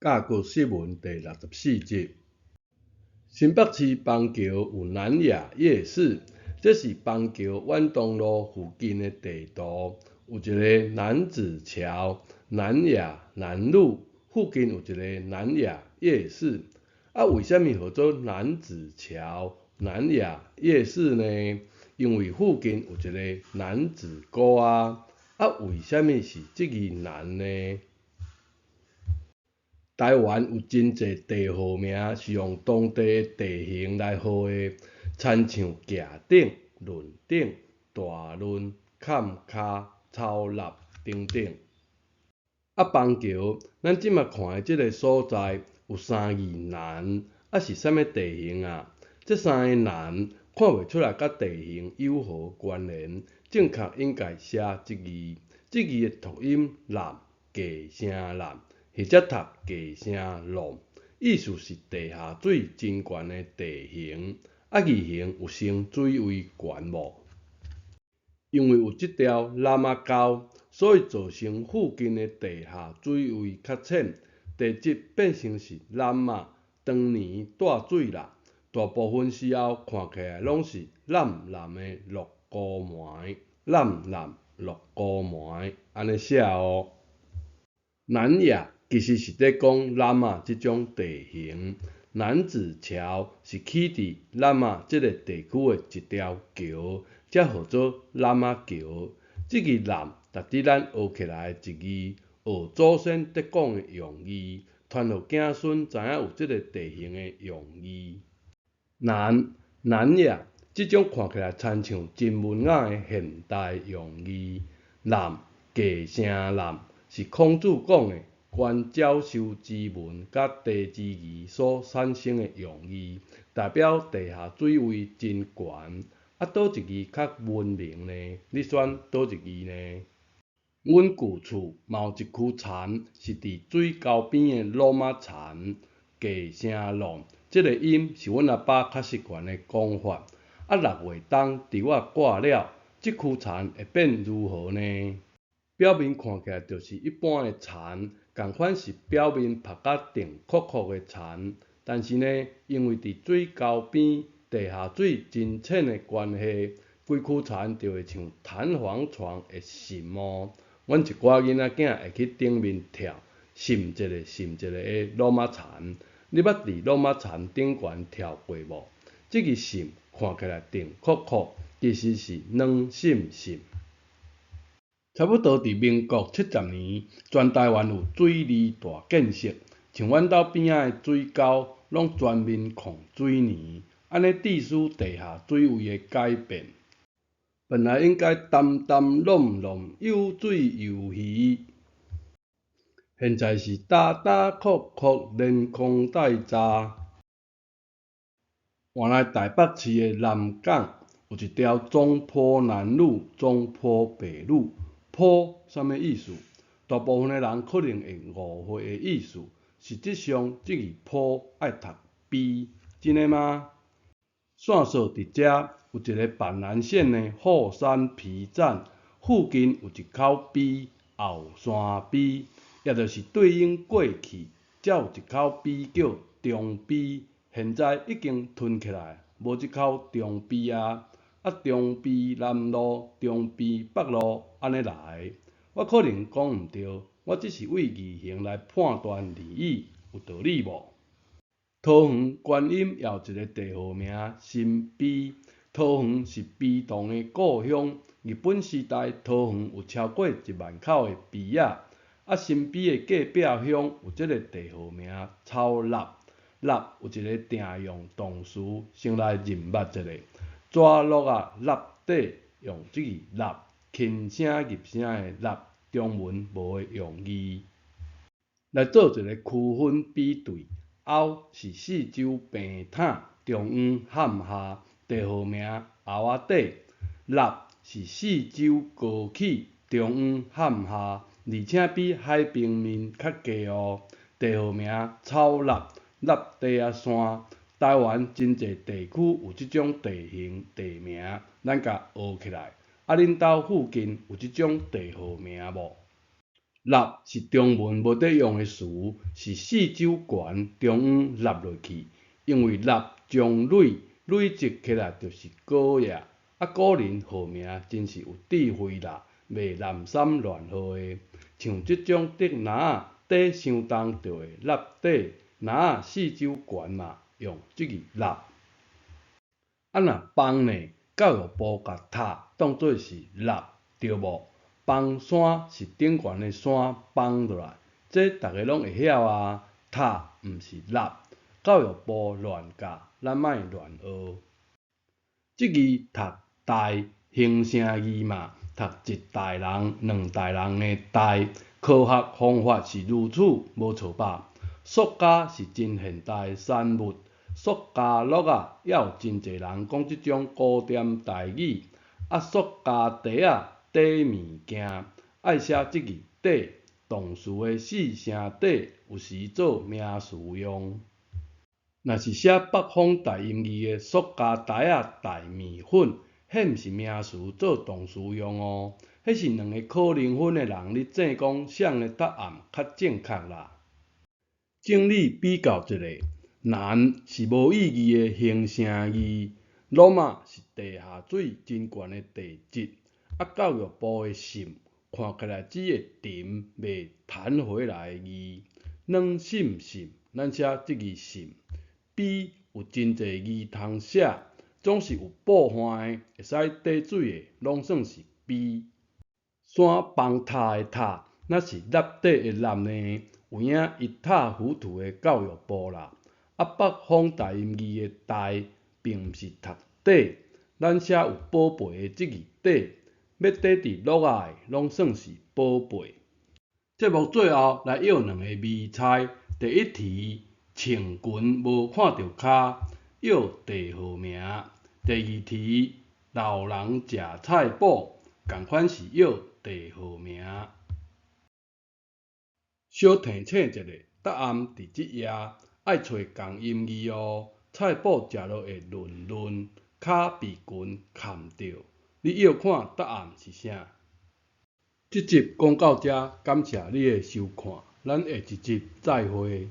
甲骨釋文第六十四集。新北市板橋有南雅夜市，這是板橋遠東路附近的地圖，有一个楠梓橋、南雅南路附近有一个南雅夜市。啊，為啥物號做楠梓橋、南雅夜市呢？因為附近有一个楠梓溝啊。啊，為啥物是這个楠呢？台灣有真濟地號名是用當地的地形來號的，親像崎頂、崙頂、大崙、崁跤、草立等等。啊，板橋，咱這馬看的這个所在有三字楠，啊是啥物地形啊？這三个楠看袂出來佮地形有何關聯，正確應該寫這字，這字的讀音南，假聲南。或者讀假聲浪，意思是地下水真懸的地形，啊字形有成水位懸無？因為有這條楠仔溝，所以造成附近的地下水位較淺，地質變成是楠仔，當年帶水啦，大部分時候看起來攏是藍藍的鹿膏糜，藍藍鹿膏糜，按呢寫哦。南雅其實是咧講楠仔這種地形，楠梓橋是起佇楠仔這个地區的一條橋，才號做楠仔橋。這个楠值得咱學起來的一字，學祖先佇講的用字，傳予子孫知影有這个地形的用字。南南雅這種看起來親像真文雅的現代用字，南假聲南是孔子講的。觀鳥獸之文佮地之義所產生的用字，代表地下水位真懸。啊，佗一字較文明呢？你選佗一字呢？阮舊厝嘛有一區田，是佇水溝邊的滷仔田，假聲浪，這个音是阮阿爸較習慣的講法。啊，六月冬稻仔割了，這區田會變如何呢？表面看起來就是一般的田，仝款是表面曝甲定擴擴的田，但是呢，因為佇水溝邊地下水真淺的關係，規區田就會像彈簧床會滲哦。阮一寡囡仔囝會去頂面跳，滲一个滲一个的滷仔田。你捌佇滷仔田頂懸跳過無？這个滲看起來定擴擴，其實是軟滲滲。差不多佇民國七十年，全台灣有水利大建設，像阮兜邊仔的水溝，攏全面控水泥，按呢致使地下水位的改變。本來應該澹澹滷滷有水有魚，現在是焦焦擴擴連空帶渣。原來台北市的南港有一條總鋪南路、總鋪北路。鋪啥物意思？大部分的人可能會誤會的意思，實質上這个鋪愛讀 B，真的嗎？線索佇遮有一个板南線的後山埤站，附近有一口埤，後山埤，也就是對應過去，才有一口埤叫中埤，現在已經吞起來，無這口中埤啊。啊，中埤南路、中埤北路，按呢來，我可能講毋對，我只是對字形來判斷而已，有道理無？桃園觀音也有一个地號名新埤，桃園是埤童的故鄉。日本時代，桃園有超過一萬口的埤仔。啊，新埤的隔壁鄉有這个地號名草立，立有一个定用動詞，先來認捌一下。紙落仔立底用這个立，輕聲入聲的立，中文無的用字。來做一个區分比對，凹是四周平坦，中央坎下，地號名凹仔底；立是四周高起，中央坎下，而且比海平面較低哦。地號名草立，立地仔山。台灣真濟地區有這種地形地名，咱共學起來。啊，恁兜附近有這種地號名無？納是中文無咧用的詞，是四周懸中央納落去，因為納將累累積起來就是果也。啊，古人號名真是有智慧啦，袂濫三亂號的。像這種竹籃仔底傷重就會納底，籃仔四周懸嘛，用這字納。啊若枋呢，教育部共讀當做是納，對無？枋山是頂懸的山枋落來，這逐家攏會曉啊。讀毋是納，教育部亂教，咱莫亂學。這字讀代，形聲字嘛，讀一代人、兩代人的代，科學方法是如此，無錯吧？塑膠是真現代的產物，塑膠樂仔，猶有真濟人講這種古典台語。啊，塑膠袋仔底物件，愛寫這字底，動詞的四聲底，有時做名詞用。若是寫北方台音字的塑膠袋仔袋麵粉，彼毋是名詞做動詞用哦，彼是兩个可能分的人咧爭講啥个答案較正確啦。整理比較一下，難是無意義的形聲字，落仔是地下水真懸的地質，啊教育部的滲看起來只會沉袂彈回來的字，軟滲滲，咱寫這字滲，比有真濟字通寫，總是有布汗的，會使滴水的，攏算是比。山崩塌的塌，若是納底的納呢？有影一塌糊塗的教育部啦。啊，北方台音字的代，並毋是讀底，咱寫有寶貝的這字底，欲底佇落仔的，攏算是寶貝。節目最後來約兩個謎猜，第一題，穿裙無看著跤，約地號名；第二題，老人食菜脯，仝款是約地號名。小提醒一下，答案佇這頁，愛揣仝音字哦。菜脯食落會潤潤，跤被裙崁著。你約看答案是啥？這集講到遮，感謝你的收看，咱下一集再會。